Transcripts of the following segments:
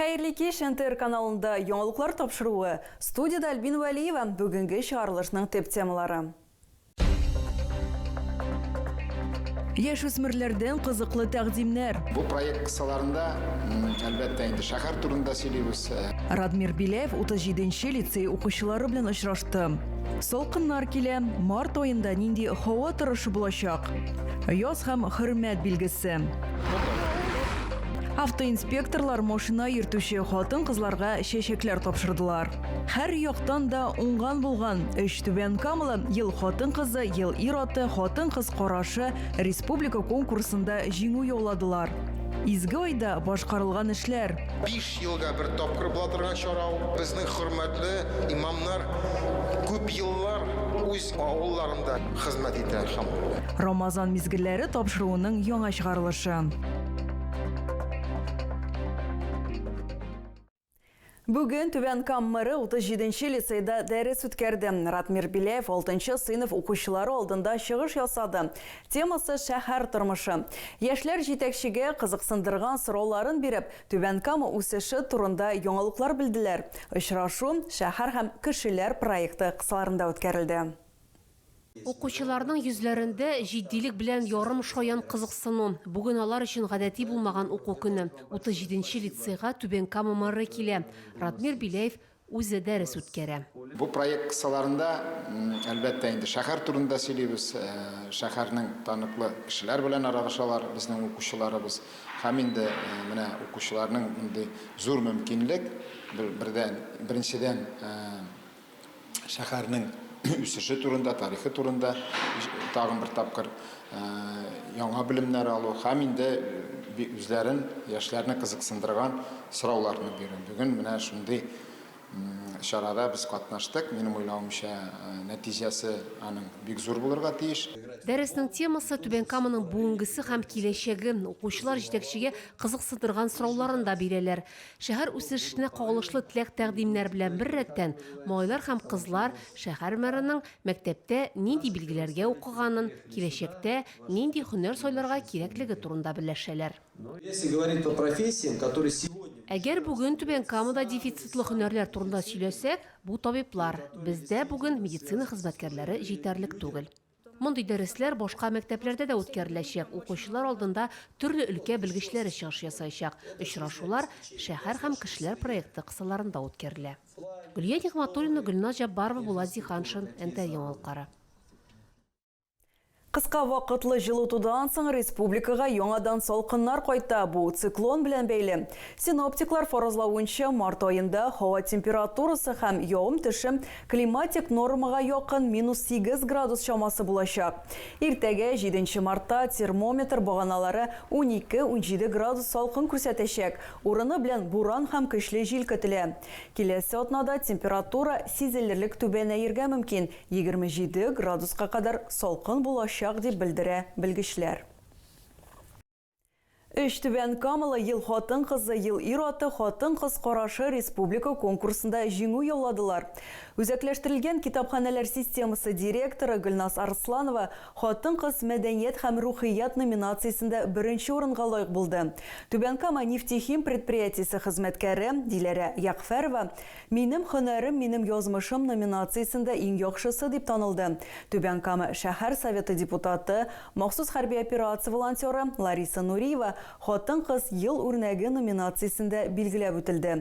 Хәерле кич, НТР каналында яңалыклар тапшыруы. Студиядә Альбина Вәлиева. Бүгенге чыгарылышның төп темалары. Яшүсмерләрдән кызыклы тәкъдимнәр. Бу проект кысаларында, әлбәттә инде, шәһәр турында сөйлибез. Радмир Беляев 37 нче лицей укучылары белән очрашты. Салкыннар килә, март аенда нинди һава торышы булачак? Яз һәм хөрмәт билгесе. Автоинспекторлар машина йөртүче хатын-кызларга чәчәкләр тапшырдылар. Һәр яктан да уңган булган өч Түбән Камалы Ел хатын-кызы, Ел ир-аты, Хатын-кыз карашы республика конкурсында җиңү яуладылар. Изге айда башкарылган эшләр. 5 елга бер тапкыр була торган чара ул. Безнең хөрмәтле имамнар күп еллар үз авылларында хезмәт итә, әлхәмдүлилләһ. Рамазан мизгелләре тапшыруының яңа чыгарылышы. Бүген Түбән Кам мэры 37 нче лицейда дәрес үткәрде. Ратмир Беляев 6 нчы сыйныф укучылары алдында чыгыш ясады. Темасы шәһәр тормышы. Яшьләр җитәкчегә кызыксындырган сорауларын биреп, Түбән Кама үсеше турында яңалыклар белделәр. Очрашу Шәһәр һәм кешеләр проекты кысаларында үткәрелде. Укучыларның йөзләрендә җитдилек белән ярым шаян кызыксыну. Бүген алар өчен гадәти булмаган уку көне. 37 нче лицейга Түбән Кама мэры килә. Радмир Беляев үзе дәрес үткәрә. Бу проект кысаларында, әлбәттә инде, шәһәр турында сөйлибез, шәһәрнең таныклы кешеләр белән аралашалар безнең укучыларыбыз. Һәм инде менә укучыларның мондый зур мөмкинлек, бердән, беренчедән, шәһәрнең үсеше турында, тарихы турында тагын бер тапкыр яңа белемнәр алу һәм инде үзләрен, яшьләрне кызыксындырган сорауларны бирү. Бүген менә шундый чарада без катнаштык. Минем уйлавымча, нәтиҗәсе аның бик зур булырга тиеш. Дәреснең темасы, Түбән Каманың бүгенгесе һәм киләчәге. Укучылар җитәкчегә кызыксындырган сорауларын да бирәләр. Шәһәр үсешенә кагылышлы теләк-тәкъдимнәр белән беррәттән, малайлар һәм кызлар шәһәр мэрының мәктәптә нинди билгеләргә укыганын, киләчәктә нинди һөнәр сайларга кирәклеге турында беләшәләр. Әгәр бүген Түбән Камада дефицитлы һөнәрләр турында сөйләсәк, бу табиблар. Бездә бүген медицина хезмәткәрләре җитәрлек түгел. Мондый дәресләр башка мәктәпләрдә дә үткәреләчәк, укучылар алдында төрле өлкә белгечләре чыгыш ясаячак. Очрашулар Шәһәр һәм кешеләр проекты кысаларында үткәрелә. Гөлия Нигъмәтуллина, Гөлназ Җәббарова, Булат Зиһаншин, НТР яңалыклары. Кыска вакытлы җылытудан соң республикага яңадан салкыннар кайта. Бу циклон белән бәйле. Синоптиклар фаразлавынча, март аенда һава температурасы һәм явым-төшем Климатик нормага якын минус 8 градус чамасы булачак. Иртәгә, җиденче мартта, термометр баганалары унике-унҗиде градус салкын күрсәтәчәк, урыны белән буран һәм көчле җил көтелә. Киләсе атнада температура сизелерлек түбәнәергә мөмкин, 27 градуска кадәр салкын булачак, дип белдерә белгечләр. Өч Түбән Камалы Ел хатын-кызы, ел ир-аты, Хатын-кыз карашы республика конкурсында җиңү яуладылар. Үзәкләштерелгән китапханәләр системасы директоры Гөлназ Арсланова Хатын-кыз, мәдәният һәм рухият номинациясендә беренче урынга лаек булды. Түбән Кама Нефтехим предприятиесе хезмәткәре Диләрә Ягъфәрова Минем һөнәрем, минем язмышым номинациясендә иң яхшысы дип танылды. Түбән Кама шәһәр Советы депутаты, Махсус хәрби операция волонтеры Лариса Нуриева Хатын-кыз ел үрнәге номинациясендә билгеләп үтелде.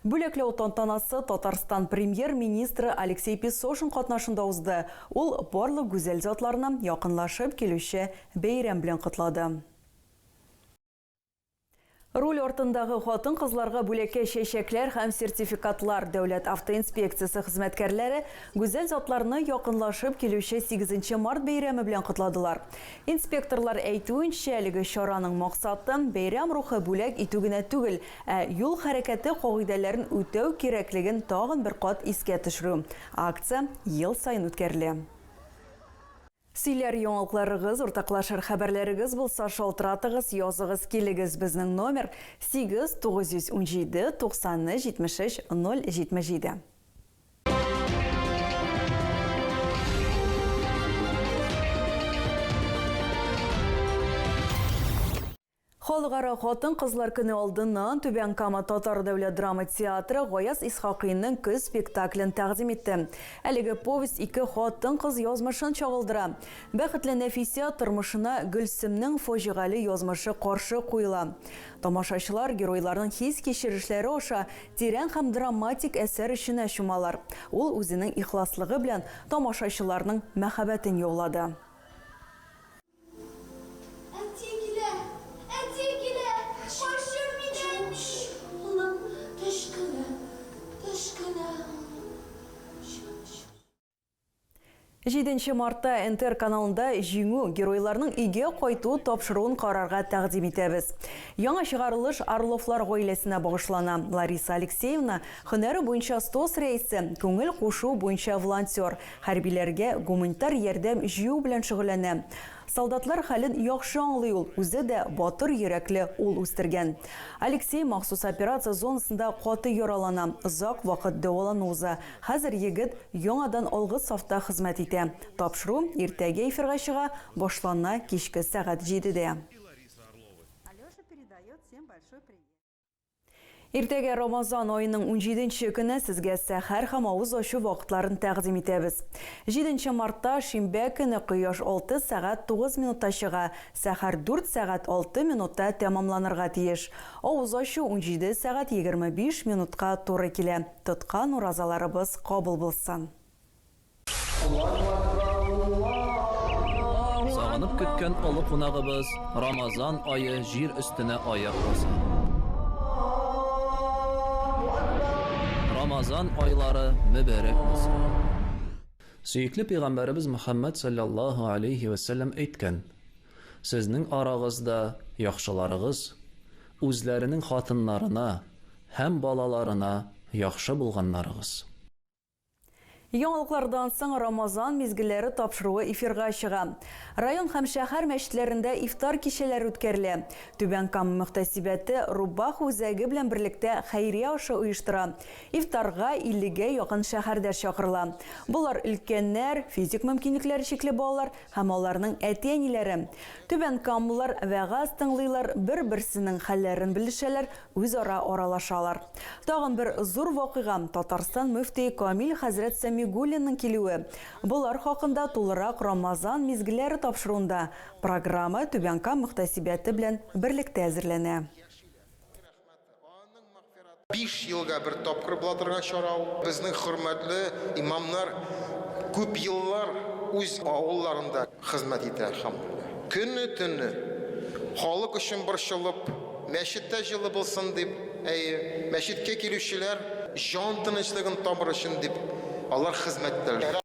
Бүләкләү тантанасы Татарстан Премьер-министры Алексей Песошин катнашында узды. Ул барлык гүзәл затларны якынлашып килүче бәйрәм белән котлады. Руль артындагы хатын-кызларга бүләккә чәчәкләр һәм сертификатлар. Дәүләт автоинспекциясе хезмәткәрләре гүзәл затларны якынлашып килүче сигезенче март бәйрәме белән котладылар. Инспекторлар әйтүенчә, әлеге чараның максаты, бәйрәм рухы бүләк итү генә түгел, ә юл хәрәкәте кагыйдәләрен үтәү кирәклеген тагын бер кат искә төшерү. Акция ел саен үткәрелә. Сөйләр яңалыкларыгыз, уртаклашыр хәбәрләрегез булса, шалтыратыгыз, языгыз, килегез. Безнең номер, 8 917 93 73 077. Халыкара хатын-кызлар көне алдыннан Түбән Кама татар дәүләт драма театры Гаяз Исхакыйның Көз спектаклен тәкъдим итте. Әлеге повесть ике хатын-кыз язмышын чагылдыра. Бәхетле Нәфисә тормышына Гөлсемнең фаҗигале язмышы каршы куела. Тамашачылар геройларның хис-кичерешләре аша тирән һәм драматик әсәр эченә чумалар. Ул үзенең ихласлыгы белән тамашачыларның мәхәббәтен яулады. Әти килә! Әти килә! Качыр мине, әни! Улым, төш кенә, төш кенә, улым. Җиденче мартта НТР каналында Җиңү, геройларның өйгә кайту тапшыруын карарга тәкъдим итәбез. Яңа чыгарылыш Орловлар гаиләсенә багышлана. Лариса Алексеевна, һөнәре буенча СТОС рәисе, күңел кушу буенча волонтер, Хәрбиләргә гуманитар ярдәм җыю белән шөгыльләнә. Солдатлар хәлен яхшы аңлый ул, үзе дә батыр йөрәкле ул үстергән. Алексей махсус операция зонасында каты яралана, озак вакыт дәвалану уза. Хәзер егет яңадан алгы сафта хезмәт итә. Тапшыру иртәгә эфирга чыга, башлана кичке сәгать җидедә. Иртәгә Рамазан аеның унҗиденче көне сезгә сәхәр һәм авыз ачу вакытларын тәкъдим итәбез. Җиденче мартта, шимбә көне кояш 6 сәгать 9 минутта чыга, сәхәр 4 сәгать 6 минутта тәмамланырга тиеш. Авыз ачу 17 сәгать 25 минутка туры килә. Тоткан уразаларыбыз кабул булсын! Сагынып көткән олы кунагыбыз Рамазан ае җир өстенә аяк баса. Рамазан айлары мөбарәк булсын. Сөекле пәйгамбәребез Мөхәммәд салләллаһу алейһи вә сәлләм әйткән, Сезнең арагызда яхшыларыгыз, үзләренең хатыннарына һәм балаларына яхшы булганнарыгыз. Яңалыклардан соң Рамазан мизгелләре тапшыруы эфирга чыга. Район һәм шәһәр мәчетләрендә ифтар кичәләре үткәрелә. Түбән Кама мөхтәсибәте Рубах үзәге белән берлектә хәйрия ашы оештыра. Ифтарга 50 гә якын шәһәрдәш чакырыла. Болар өлкәннәр, физик мөмкинлекләре чикле балалар һәм аларның әти-әниләре. Түбәнкамлылар вәгазь тыңлыйлар, бер-берсенең хәлләрен белешәләр, үзара аралашалар. Тагын бер зур вакыйга, Татарстан мөфтие Камил хәзрәт Сәмигуллинның килүе. Болар хакында тулырак Рамазан мизгелләре тапшыруында. Программа Түбән Кама мөхтәсибәте белән берлектә әзерләнә. Биш елга бер тапкыр була торган чара ул. Безнең хөрмәтле имамнар күп еллар үз авылларында хезмәт итә, әлхәмдүлилләһ. Көне-төне халык өчен борчылып, мәчеттә җылы булсын дип, әйе, мәчеткә килүчеләр җан тынычлыгын табыр өчен дип, алар хезмәт итәләр.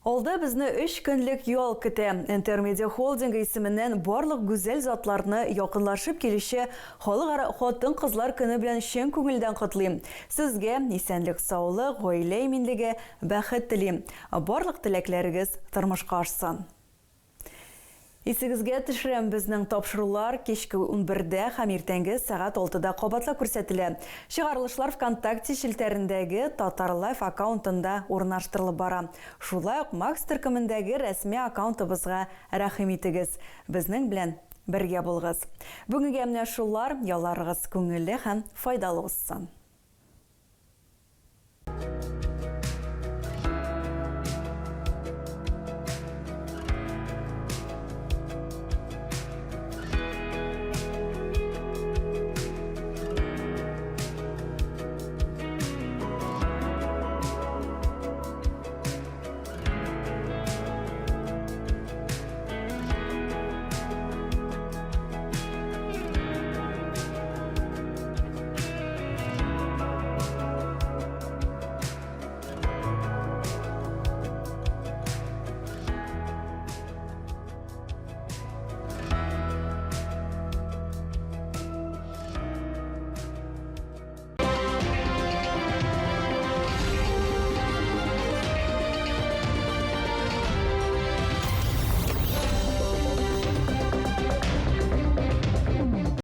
Алда безне өч көнлек ял көтә. Интер Медиа Холдингы исеменнән барлык гүзәл затларны якынлашып килүче Халыкара хатын-кызлар көне белән чын күңелдән котлыйм. Сезгә исәнлек-саулык, гаилә иминлеге, бәхет телим. Барлык теләкләрегез тормышка ашсын. Исегезгә төшерәм, безнең тапшырулар кичке унбердә һәм иртәнге сәгать алтыда кабатлап күрсәтелә. Чыгарылышлар ВКонтакте челтәрендәге Татар Лайф аккаунтында урнаштырылып бара. Шулай ук Макс төркемендәге рәсми аккаунтыбызга рәхим итегез. Безнең белән бергә булыгыз. Бүгенгә менә шулар, ялларыгыз күңелле һәм файдалы узсын.